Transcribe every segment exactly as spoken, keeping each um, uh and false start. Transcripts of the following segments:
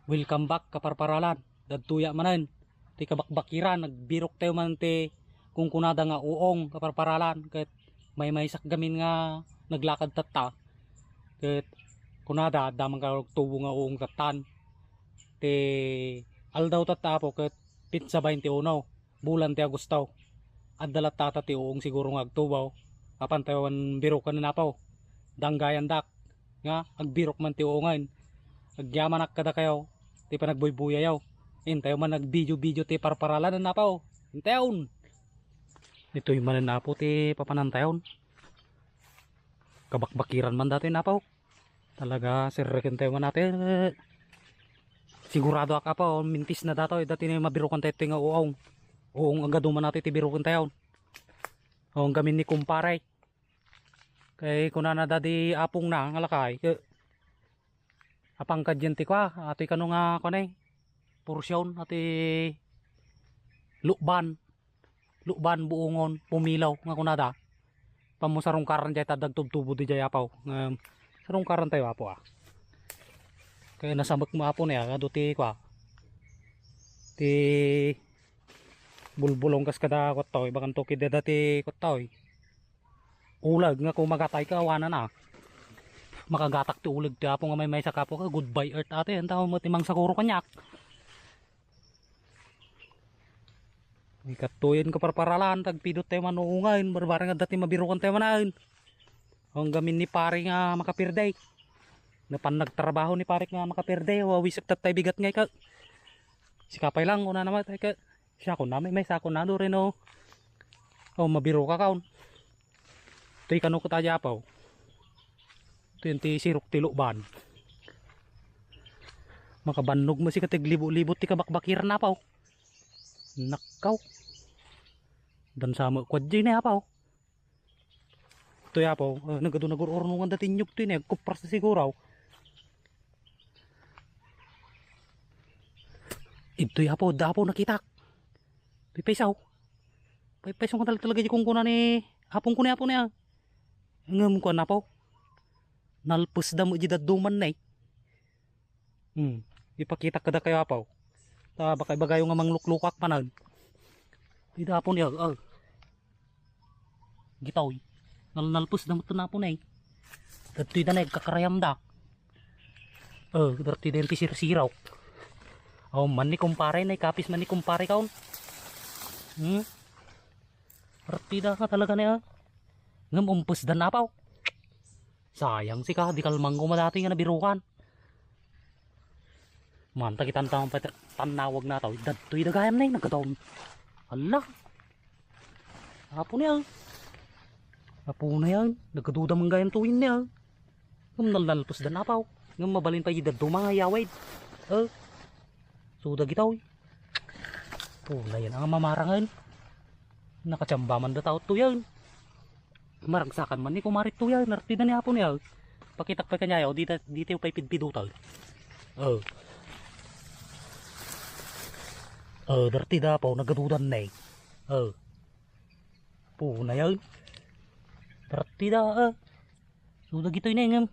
Welcome back, kaparparalan. Dadtoya manen ti kabakbakiran, nagbiroktayo man ti kunkunada nga uong, kaparparalan, ket maymaysak gamin nga naglakad tatta. Ket kunada, adda man kaagtubo nga uong tattan. Ti aldaw tatta, Apo, ket petsa bainti uno, bulan ti Agosto. Adda latta ti uong siguro nga agtubo. Apan tayo man birokan ni Apo. Danggayandak nga agbirok man ti uongen. Agyamanak kadakayo ti panagbuybuyayo. Intayo man nagvideo-video ti parparalan, Apo. Intayon. Ditoy manen, Apo, ti papanantayon. Kabakbakiran man datoy, Apo. Talaga, sirreken tayo man natin. Sigurado ak, Apo, mintis na datoy. Dati na mabirokan tayo ti nga uong. Uong agadu man natin ti birokan tayo. Uong gamin ni kumpare. Kay kunana dadi apong na nga lakay, ke, apang kadyan ti kwa, atoy kano nga, kuan, eh, porsyon, ati lukban, lukban, buongon, pumilaw, nga kunada. Pammusarungkaran jay ta dagtubtubo di jay, Apo. Ngem, sarungkaran tayo, Apo, ah. Kay nasamek mo, Apo, niya, adu ti, kwa, ti bulbulong kas kada kuttoy, bakan to kidada ti kuttoy. Uleg nga kumagatay ka, awanan, ah. Makagatak ti uleg ti Apo nga maymaysa ka, Apo, ka goodbye earth ate, anta mo ti mangsakuro kaniak. Ikattuyen ka parparalan, tagpidot tayo manuungan, barbareng adda ti mabirukan tayo manen. Ang gamin ni pare nga makapirday. Napan nagtrabaho ni pare nga makapirday, wawisip tattay bigat nga ika. Sikapay lang, una naman, ika. Siya ko na, may, may sako na, do rin, oh. Oh, mabiruka kaon. Ito'y kano ko tayo, Apo. Ito yung ti sirok ti lukban. Makabannog mo si katig libo-libo ti kabakbakiran, Apo. Nakkaw. Dan sama ko dyan, eh, Apo. Ito, Apo. Eh, nagadu nagur-urnungan dati inyog to, eh. Kupras na siguro. Ito, Apo. Da, Apo, nakitak. Pipaisaw. Pipaisaw nga talaga, talaga di kung kuna ni Apong ko ni Apo niya. Ngem kuan, Apo. Nalpes da mo di daduman na, eh. Hmm. Ipakita kada kayo, Apo. Ta baka ibagayo nga mangluklukak panan. Di da, Apo niya, ah. Gitaw, eh. Nalnalpes da mo to na, Apo niya, eh. Dagtoy da na, eh, kakarayam da. Oh, dagtoy da ti sirsiraw. Oh, man ni kumpare, na ikapis man ni kumpare kaon. Hmm? Partida ka talaga niya. Ngem umpes dan, Apo. Sayang sika, di kalmang ko madati nga nabirukan. Manta kitan ta pay tannawag na tao. Dadtoy da gayam na, eh, nagkataon. Hala. Apo niya. Apo na yan. Nagkaduda man gayam tuwin niya. Ngem nalnalpes dan, Apo. Ngem mabalin pay di dadduma nga yawid. Eh. So, dagitoy. Apo na yan ang mamarangan. Nakachamba man da tao to yan. Maragsakan man ni kumari to yan. Nartida ni Apo niya. Pakitak pay kanya, oh, dita, dita yung pay pidpidutan. Oh. Oh, darti da, Apo, nagadudan na, eh. Oh. Apo na yan. Darti da, ah. So, dagitoy na, eh, ngem.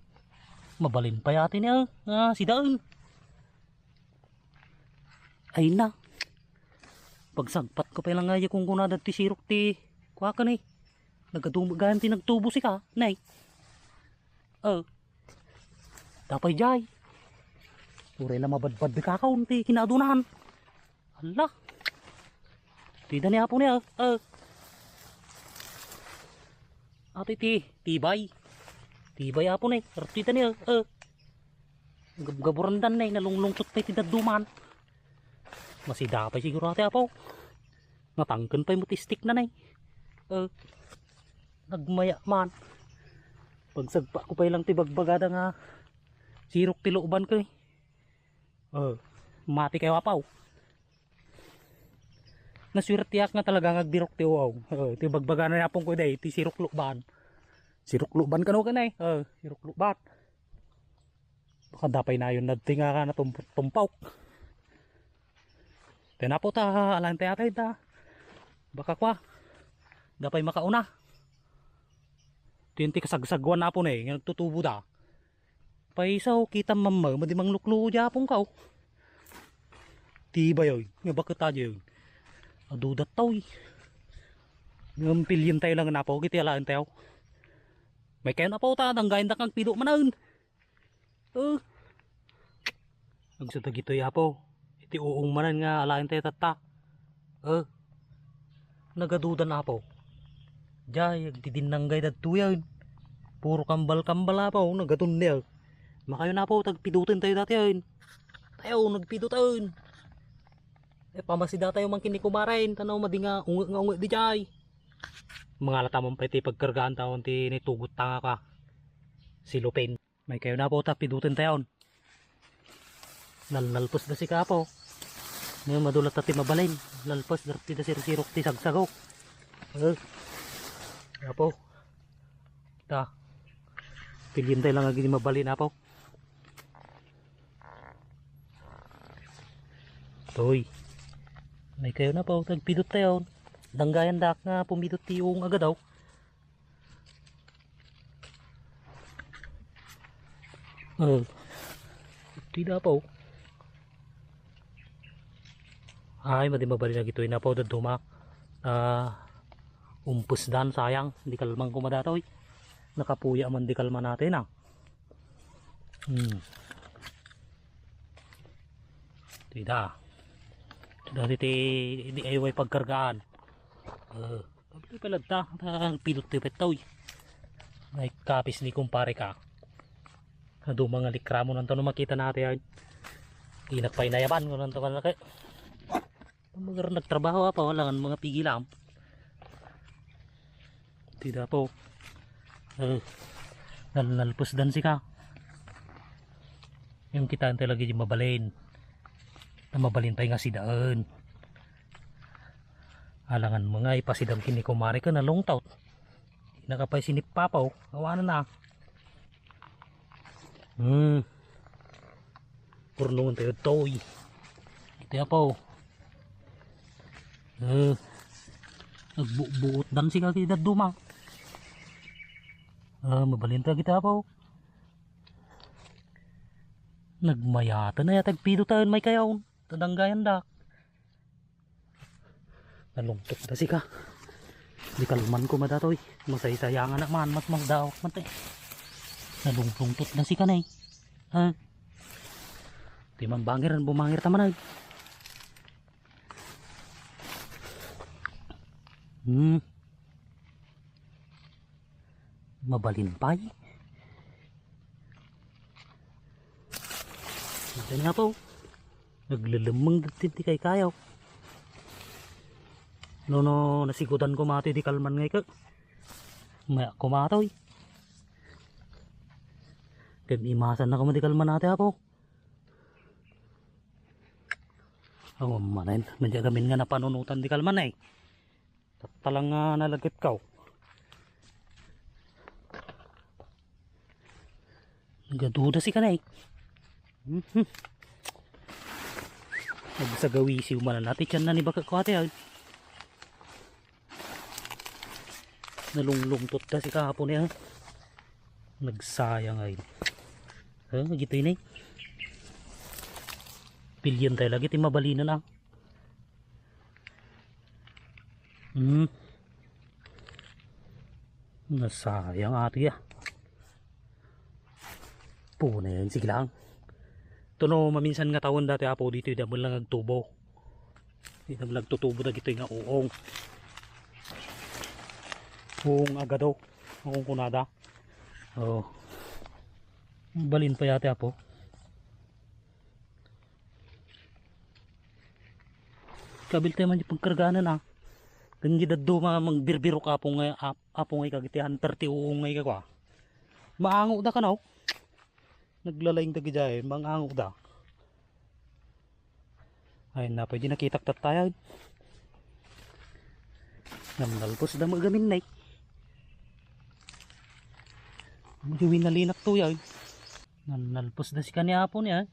Mabalin pay ati niya, ah. Ah, si Daan. Ay na. Pagsagpat ko pay lang nga, kung kuna dagiti sirok ti kuakan, eh. Nagadu gayam ti nagtubo sika, nay. Oh. Tapay jay. Uray la mabadbad di kakaon ti kinaadunan. Hala. Tida ni Apo niya, oh. Ati ti, tibay. Tibay, Apo, ni. Artida ni, oh. Gab-, gaburandan na, eh, nalunglungsot pay ti dadduman. Masida pay siguro ati, Apo. Natangken pay mo ti stick na, nay. Eh, nagmaya man. Pagsagpa ko pay lang ti bagbagada nga sirok ti lukban ko, eh. Eh, mati kayo, Apaw. Naswertiak nga talaga nga agbirok ti uong. Eh, ti bagbagana ni Apong ko, day, ti sirok lukban. Sirok lukban kano ka, nay? Eh, sirok lukban. Baka dapay nayon nadti nga natumpok-tumpok. Tinapo ta, alang ti atay ta. Baka kwa, dapay makauna. Ti, ti kasagsaguan na po na, eh, nga nagtutubo da. Paisaw, kita mamma, madi manglukluo di Apong ka, oh. Ti iba yoy, nga baket a diay. Adudat taw, eh. Ngem pilien tayo lang, Apo, iti alaen tayo. May kayon, Apo, ta danggayen da kang pido manen. Eh. Agsa dagitoy, Apo. Iti uong manen nga alaen tayo tatta. Eh. Nagadudan, Apo. Jay, agdidinnanggay dadtoyen. Puro kambal-kambal, Apo, nagadun niya. Makayon, Apo, tagpiduten tayo datayen. Tayo, nagpiduten. Eh, pamasida tayo man ken ni kumaren, tanaw madi nga unge nga unge di jay. Mangalata man pay ti pagkargaan taon ti nitugot tanga ka. Si Lupin. May kayo na po, ta piduten tayon. Nalnalpos da si Kapo. Ngayon, madulat ta ti mabalin. Nalpos, darti da sirsirok ti sagsagok. Eh. Apo. Ta. Pilien tayo lang agi di mabalin, Apo. Toy. May kayo na po, tagpidot tayo. Danggayan dak nga pumidot ti uong agadaw. Oh. Ti da po. Ay, madi mabalin na gitoy na po, daduma. Ah, umpus dan, sayang. Di kalman ko madatoy. Nakapuya man di kalman natin, ah. Hmm. Tida. Tida ti D I Y pagkargaan. Eh, pablo pala ta, ta, pilot ti petoy. May kapis ni kumpare ka. Adu mga likramo nanto no makita natin yan. Di nagpainayaban ko nanto man laki. Magar nagtrabaho apa, wala nga mga pigilam. Tida po. Eh, nal-, nalpusdan sika. Yung kitaan talaga di mabalin. Na mabalin pay nga sidaan. Alangan mo nga ipasidam kini kumare ka nalungtot. Nakapay sinip papaw. Awanan na. Hmm. Purnungan tayo toy. Ito ya po. Eh. Nagbuot dan si kaki daduma. Ah, mabalin ta kita po. Nagmayatan na yatag pido tayo may kayaon. Tadanggayan da. Nalungtot da sika. Di kalman ko madatoy. Masaysayangan na man, mas magdawak man tayo. Nalungtot da sika na eh. Ha? Di man bangiran, bumangir ta man ay. Hmm. Mabalin pay. Ito nga po. Naglulumeng dagiti kaykayaw. No, no, nasigudan ko matoy di kalman ngay ka. Maya ko matoy. Kaya imasan na ko madi kalman ate apo. Awan manen, madya gamin nga napanunutan di kalman eh. Tattalang nga nalaget kaw. Nagaduda si kanay. Mhm. Nagsagawisiw man na ti tiyan na ni bakak ko ate, ay. Nalunglungtot ta si kahapon, eh, ah. Nagsayang ay. Ha, gitoy ni. Pilyan tayo lagi ti mabalinan, ah. Hmm. Nasayang ati, ah. Punayan, sige lang. Tuno, maminsan nga taon dati, apo, dito, damon lang agtubo. Di na nagtutubo dagitoy nga uong. Uong agado. Uong kunada. Oh. Balin pa yate, apo. Kabil tayo man yung pagkarganan, ah. Kan gidaduma, magbirbirok apo nga, ap-, apo nga ikagitihan, thirty uong nga ikakwa. Maango da ka, no? Naglalaing da gidya, eh. Maango da. Ay, na, pwede nakitak tattayag. Namnalpos da magamin na, eh. Hindi winalinak to, yan. Nanalpos da si kani apo niya.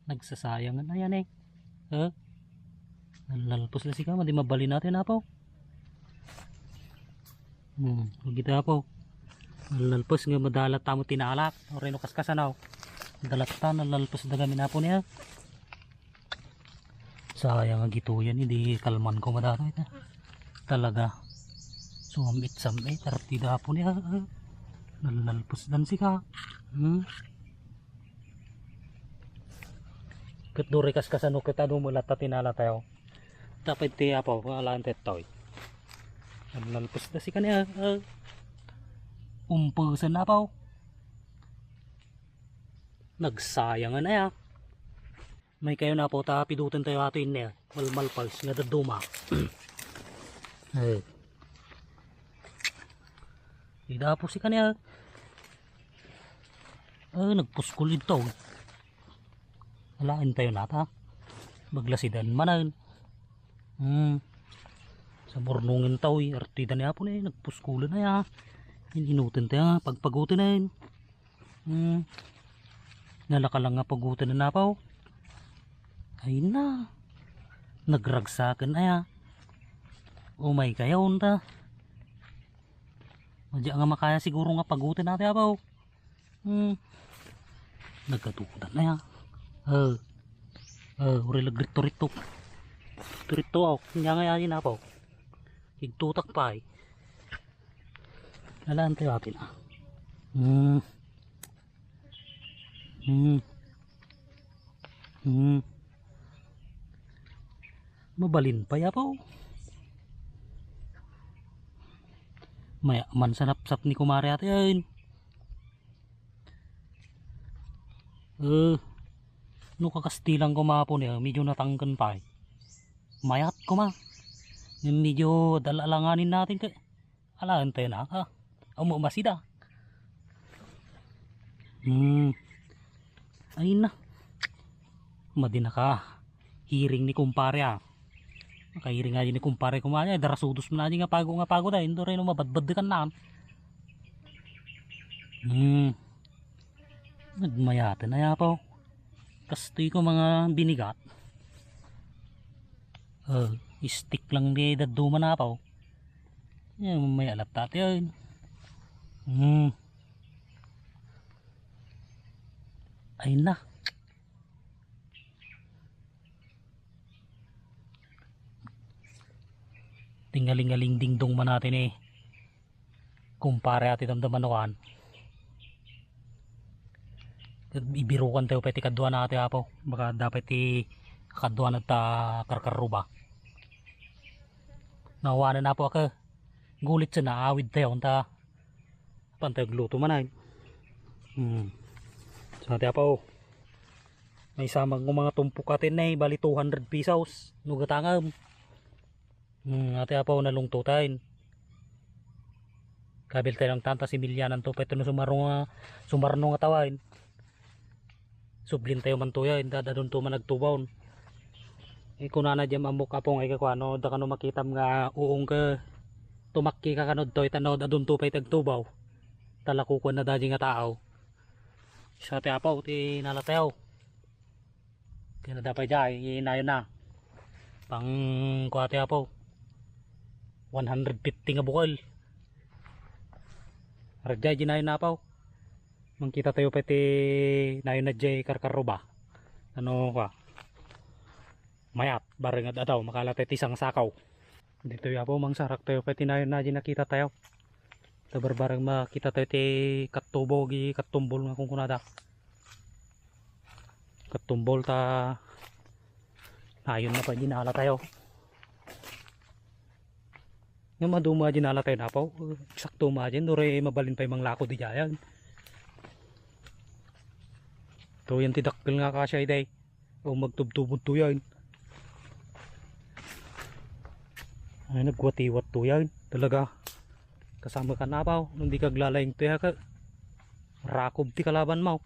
Nagsasayang na yan eh. Ha? Nanalpos da si kama, di mabali natin apo. Hmm, kita apo. Nanalpos nga madalat tamo tinalak. O reno kaskasanaw. Dalat ta, nanalpos da kami na apo niya. Sayang a gituyan, idi kalman ko madatoy ta. Talaga. Sumamit-samit, arti dapo niya. Nalnalpos dan sika. Hmm? Ket duri kas kasano ket adu melat ta tinala tayo. Tapay ti apaw, alaan tetoy. Nalnalpos da sika niya. Ah. Umpusan na apaw. Nagsayangan aya. May kayo na po, ta piduten tayo ato inne. Malmalpals nga daduma. Eh. Ida po si kanya. Eh, nagpuskol ito. Alain tayo nata. Baglasidan manan. Hmm. Sa mornongen tayo, eh. Artida niya po na, eh. Nagpuskulan na ya. Inuten tayo, pagpaguten na yun. Hmm. Nalaka lang nga pagutan na napaw. Ay na. Nagragsakan aya. Umay kayo unta. Madya nga makaya siguro nga pagutan natin apaw. Hmm. Nagkatukutan aya. Eh. Eh, uri lagrit turito. Turito, oh. Kanya nga yayin apaw. Igtutak pa eh. Alaan tayo atin ah. Hmm. Hmm. Hmm. Mabalin pa yapaw. Maya man sa napsap ni kumare ate ayun. Eh, no kakastilan ko mapo niya, medyo natangken pa eh. Mayat ko ma. Yung medyo dalalanganin natin kay Alaen tayo na, ah. Amo masida. Hmm. Ay na. Madi naka hiring ni kumpare, ah. Nakahiring nga ni kumpare kumanya, darasudos man nga pago nga pago da, indo rin mabadbad kan naan. Hmm. Nagmayaten aya pa, oh. Kastoy ko mga binigat. Oh, stick lang di daduma na pa, oh. Yan, may alat dati, oh. Hmm. Ay na. Tingaling-aling dingdong man natin eh. Kumpare, ati damdaman no kan. Ibirukan tayo pay ti kaduan ati apo. Baka dapat ti kaduan at, ah, karkarruba. Nawanan apo aka. Gulit sa naawid tayo. Anta. Pantay agluto man ay. Hmm. Sa ati apo. May samag mo mga tumpok atin na eh. Bali two hundred pesos. Nugatangam. Hmm, ati apaw, nalungtutan. Kabil tayo lang tanta si Milyanan to, pwede no sumarno nga, sumarno nga tawain. Sublin tayo man to ya, inda dadun to man nagtubaw. Eh, kunana diyam amok apong ay kakuano, da kano makitam nga uong ka, tumakki ka kano doy, tanaw dadun to pa'y tagtubaw. Talakukuan na daji nga tao. Sa ti apaw, ti nalatayaw. Kaya na dapat dyan, inayon na. Pang kuwate apo. One hundred fifty nga bukal. Radya, ginayon na apo. Mangkita tayo pa ti nayon na jay karkarro ba? Ano ka? Mayat, bareng at ataw, makala tayo ti isang sakaw. Dito ya po, mangsarak tayo pa ti nayon na jay nakita tayo. Tabarbareng makita tayo ti kattubo, gi kattumbol nga kungkunada. Kattumbol ta nayon na pa dinala tayo. Nga maduma dinala tayo napaw. Eksakto ma din, dure mabalin pa'y manglako di jayan. To yan ti dakkel nga kasya iday. O magtubtubod to yan. Ay, nagwatiwat to yan. Talaga. Kasama ka napaw. Nung di kaglalayang to ya ka. Rakob ti kalaban mo.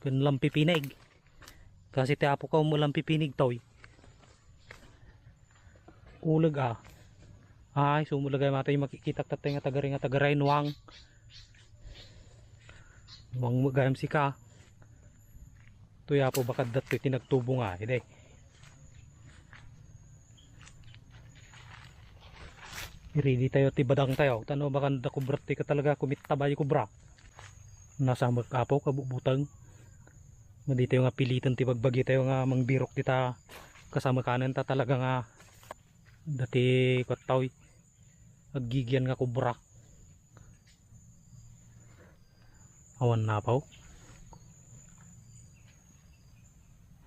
Ken lampipinig. Kasi ti apo ka mo lampipinig toy. Uleg a. Ay, sumulag ay matay makikitak tatay nga tagaray nga tagaray nuang. Nuang mo gayam sika. Toy apo bakad dattoy ti nagtubo nga, ide. Iridi tayo ti badang tayo. Tano bakanda kubra ti ka talaga kumitta bayi kubra. Nasamek apo kabubuteng. Madi tayo nga piliten ti bagbagi tayo nga mangbirok dita Kasama kanen ta talaga nga dati kuttaw, aggigian nga kubra. Awan na pa, oh.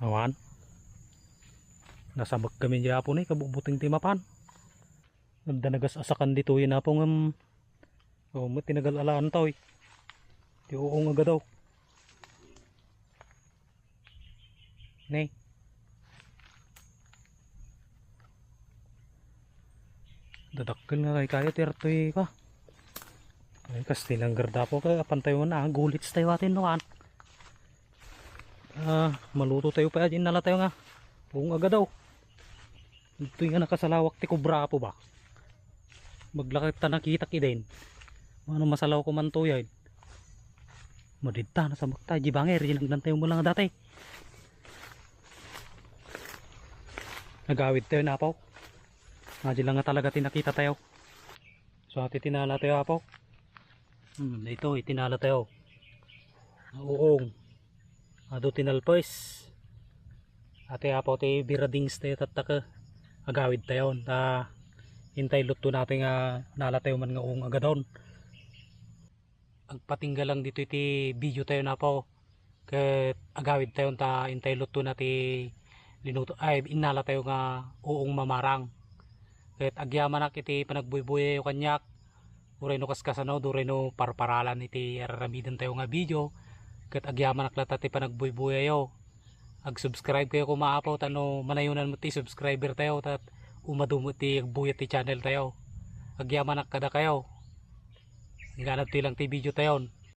Awan. Nasamek kami di Apo ni, kabubuting ti mapan. Adda nagas-asakan ditoy, Apo, ngem, oh, met tinagal-alaan taw, eh. Ti uong agadaw. Ne. Dadakkel nga kay kayo, ti artoy ka. Ay, kas tinanggar dapo ka, apan tayo na, gulits tayo atin, no, kan? Ah, maluto tayo pa, inala tayo nga. Uong agadaw. Ditoy nga nakasalawak ti kubra, Apo, ba? Maglakad ta nakitak idin. Ano masalaw ko man to, yay? Madidta, nasamak ta, di banger, ginagdan tayo mo lang dati. Nagawid tayo na, Apo. Nga di lang nga talaga tinakita tayo. So, ati tinala tayo, Apo. Hmm, ito, itinala tayo. Uong. Adu tinalpes. Ate, Apo, ti biradings tayo tattaka. Agawid tayo. Ta, intay lutto natin nga nala tayo man nga uong agadon. Agpatingga lang dito iti video tayo, Apo. Ket agawid tayo ta intay lutto na ti linuto, ay, innala tayo nga uong mamarang. Ket agyamanak iti panagbuybuyayo kaniak, uray no kaskasano, uray no parparalan iti araramiden tayo nga video. Ket agyamanak latta ti panagbuybuyayo. Ag-subscribe kayo koma, Apo, ta no manayonan mo ti subscriber tayo, ta umadu mo ti agbuyat ti channel tayo. Agyamanak kada kayo. Inganad ti lang ti video tayon.